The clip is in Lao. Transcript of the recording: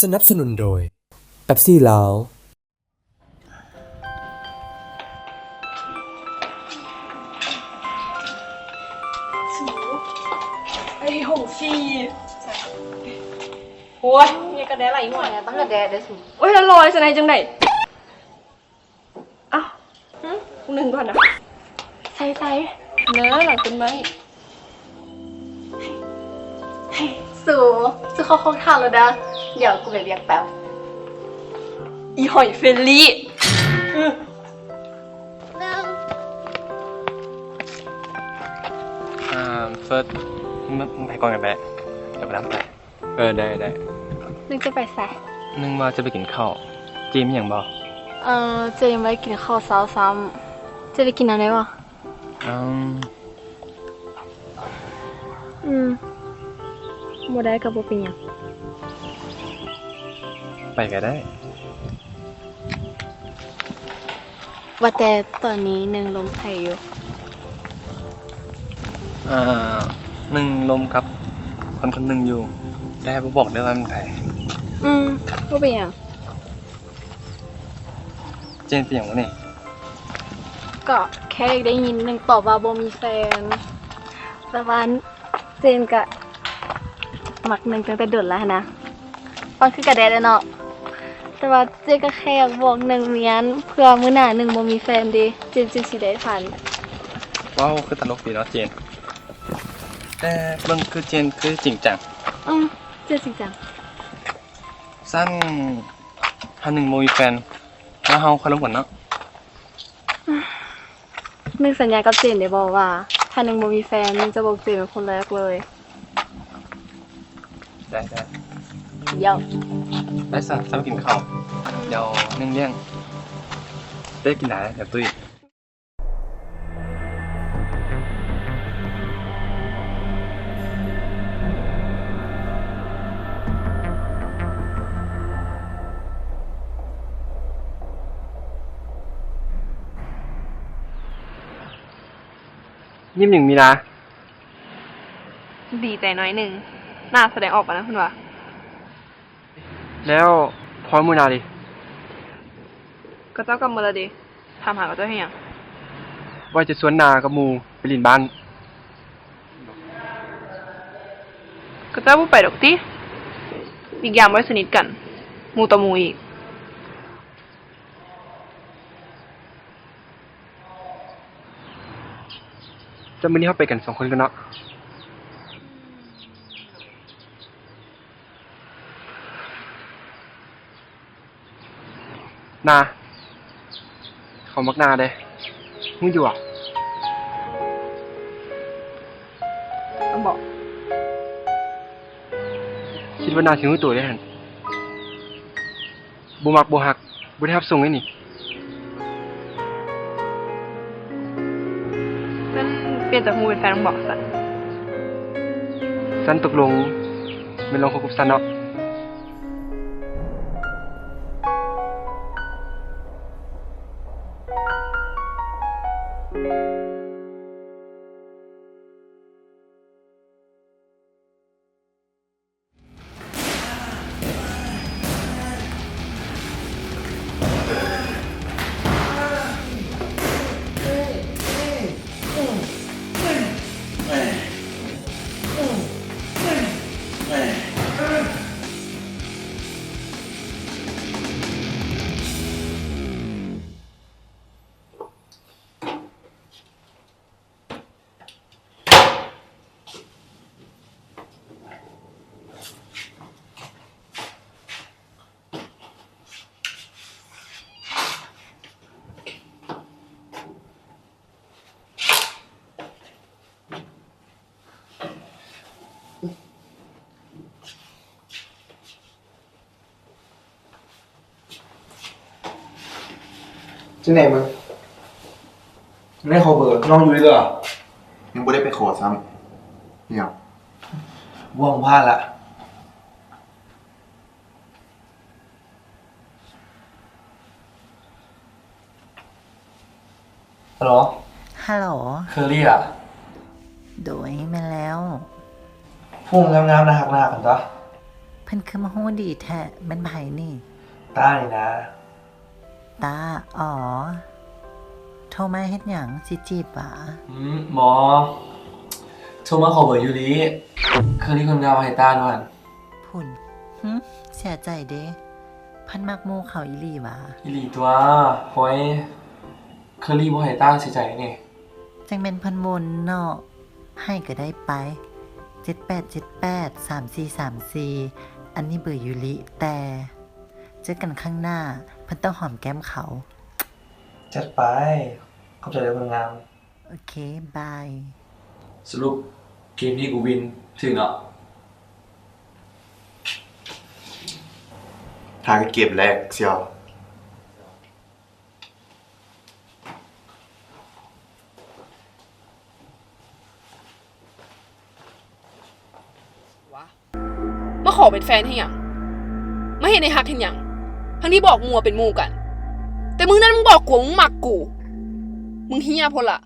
ສະໜັບສະໜູນໂດຍ ເປັບຊີລາວ. ໂອ້ຍ ມີກະແດໄຫຼຫົວ ຕັ້ງກະແດເດ້ສູ. ໂອ້ຍ ລອຍຊັ້ນໃດຈັ່ງໃດ? ອ້າວ ຫຶ ໜຶ່ງກ່ອນນະ. ໃສ່ ໃສ່ ເນີ ຫຼັງຕົ້ນໄມ້. ສູ ສູເຂົ້າຫ້ອງຖ້າໂລດເດີ ດຽວກູໄປວຽກແປັບ. ອີ່ຫອຍເຟລລີ້. ອື ອ່າ ເຟີດ ມຶງ ມຶງໄປກ່ອນກະໄດ້ ດຽວກູນຳໄປ. ເອີ ໄດ້ ໄດ້. ນຶກຈະໄປໃສ? ນຶກວ່າຈະໄປກິນເຂົ້າ. ເຈມີຫຍັງບໍ່? ເອີ ເຈຍັງບໍ່ໄດ້ກິນເຂົ້າເຊົ້າຊ້ຳ. ຈະໄດ້ກິນນຳໄດ້ບໍ່? ອືມ ອືມ ບໍ່ໄດ້ກະບໍ່ເປັນຫຍັງ. ໄປກະໄດ້. ວ່າແຕ່ຕອນນີ້ນຶງລົມໃຜຢູ່? ເອີ ນຶງລົມກັບຄົນຄົນໜຶ່ງຢູ່ ແຕ່ບໍ່ບອກເດີວ່າແມ່ນໃຜ. ອືມ ບໍ່ເປັນຫຍັງ. ເຈນເປັນຫຍັງວະນີ້? ກະແຄ່ໄດ້ຍິນນຶງຕອບວ່າບໍ່ມີແຟນ ແຕ່ວ່າ ເຈນກະມັກໜຶ່ງຕັ້ງແຕ່ດົນລະຫັ້ນນະ. ຟັງຄືກະແດແຫຼະເນາະ ແຕ່ວ່າເຈນກະແຄ່ຢາກບອກໜຶ່ງແມ່ນ ເພື່ອມື້ໜ້າໜຶ່ງບໍ່ມີແຟນເດ ເຈນຈຶ່ງຊິໄດ້ຝັນ. ວ້າວ ຄືຕະຫຼົກດີເນາະເຈນ. ແຕ່ເບິ່ງຄືເຈນຄືຈິງຈັງ. ອື ເຈນຈິງຈັງ. ຊັ້ນ ຖ້າໜຶ່ງບໍ່ມີແຟນ ແລ້ວເຮົາຄ່ອຍລົມກັນເນາະ. ນຶກສັນຍາກັບເຈນໄດ້ບໍ່ວ່າ ຖ້ານຶກບໍ່ມີແຟນ ນຶກຈະບອກເຈນເປັນຄົນແລກເລີຍ. ໄດ້ ໄດ້. ໄດ້ຊະ ຊະ ໄປກິນເຂົ້າ ດຽວນຶກລ້ຽງ. ໄດ້ກິນຫຼາຍ ດຽວຕຸ້ຍ. ຍິ້ມຫຍັງມີນາ? ດີໃຈໜ້ອຍໜຶ່ງ ໜ້າສະແດງອອກປານນັ້ນພຸ້ນຫວາ. ແລ້ວພອຍມື້ໜ້າເດ? ເຂົາເຈົ້າກັບໝົດລະເດ. ຖາມຫາເຂົາເຈົ້າເຮັດຫຍັງ? ວ່າຈະຊວນນ້າກັບໝູ່ໄປຫຼິ້ນບ້ານ. ເຂົາເຈົ້າບໍ່ໄປດອກຕິ? ອີກຢ່າງບໍ່ໄດ້ສະໜິດກັນ ໝູ່ຕໍ່ໝູ່ອີກ. ຊັ້ນມື້ນີ້ເຮົາໄປກັນສອງຄົນກ່ອນເນາະ. ນາ ເຂົາມັກນາເດ້ ຮູ້ຢູ່ຫວາ? ບໍ່. ຄິດວ່ານາຊິຮູ້ໂຕເດ້ຫັ້ນ. ບໍ່ມັກບໍ່ຮັກ ບໍ່ໄດ້ຮັບສົ່ງເດ້ນີ້. ຊັ້ນປ່ຽນຈາກໝູ່ເປັນແຟນບໍ່ຊັ້ນ? ຊັ້ນຕົກລົງແມ່ນລອງຄົບກັບຊັ້ນເນາະ. ຈັ່ງໃດມຶງ? ໄດ້ຂໍເບີນ້ອງຢູ່ເລີຍເຫຼືອ? ຍັງບໍ່ໄດ້ໄປຂໍຊ້ຳ. ເປັນຫຍັງ? ບໍ່ວ່າງພາດລະ. ຮັລໂຫຼ ຮັລໂຫຼ ເຄີລີ້ລະ? ໂດຍ ແມ່ນແລ້ວ. ຜູ້ງາມໆ ໜ້າຮັກ ໜ້າຮັກກັນຕົວະ. ໃຜ ອັນຄືມາຮູ້ດີແທ້ ແມ່ນໃຜນີ້? ຕ້ານີ້ນະ. ຕ້າ? ອໍ ໂທມາເຮັດຫຍັງ? ຊິຈີບຫວາ? ອືມ ບໍ່ ໂທມາຂໍເບີຢູລິ. ເຄີລີ້ເພິ່ນກໍເອົາໃຫ້ຕ້າດ້ວຍ. ພຸ້ນ. ຫຶ ເສຍໃຈເດ້ ເພິ່ນມັກໝູ່ເຂົາອີ່ຫຼີຫວາ? ອີ່ຫຼີຕົວະ. ໂອ້ຍ ເຄີລີ້ບໍ່ໃຫ້ຕ້າເສຍໃຈເດ້. ຈັ່ງແມ່ນເພິ່ນວົນເນາະ. ໃຫ້ກໍໄດ້ໄປ ເຈັດແປດເຈັດແປດ ສາມສີ່ສາມສີ່ ອັນນີ້ເບີຢູລິ ແຕ່ເຈີກັນຄັ້ງໜ້າ ເພິ່ນຕ້ອງຫອມແກ້ມເຂົາ. ຈັດໄປ. ຂອບໃຈເດີຄົນງາມ. ໂອເຄ ບາຍ. ສະຫຼຸບເກມນີ້ກູວິນຖືກເນາະ. ຫາກໍເກມແລກຊຽວ. ມາຂໍເປັນແຟນເຮັດຫຍັງ? ມາເຮັດໃຫ້ຮັກເຮັດຫຍັງ? ທັງທີ່ບອກໝູ່ວ່າເປັນໝູ່ກັນ ແຕ່ມື້ນັ້ນມຶງບອກກູວ່າມຶງມັກກູ. ມຶງເຫ້ຍໂພດລະ.